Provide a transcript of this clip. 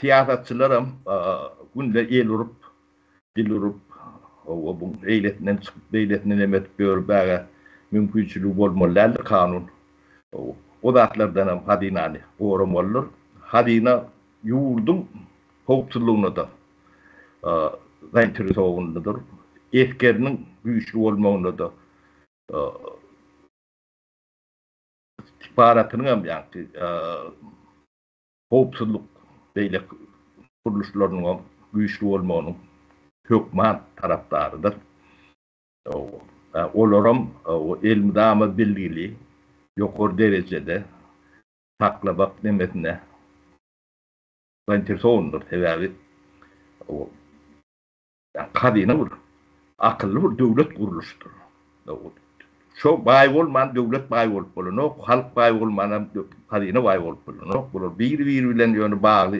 Syýasatçylaram günde el urup, dil urup, hawa, bu eýlesinden çykyp, beýlesinden em edip ýörmäge mümkinçiligi bolmaly däldir kanun. O zatlardanam hazynany goramalydyr. Hazyna ýurduň howpsuzlygyna-da zainteresowanydyr. Esgeriniň güýçli bolmagyna-da istihbaratynyň hem ýaňky howpsuzlyk beýleki gurluşlarynyňam güýçli bolmagynyň hökman tarapdarydyr. Olaram elmydama bilgili, ýokary derejede saklamak nemesine zainteresowanydyr. Sebäbi Hazyna bir akylly bir döwlet gurluşydyr. Şo baý bolman döwlet baý bolup bolanok, halk baý bolmanam hazyna baý bolup bolanok. Bular bir-biri bilen ýöne bagly.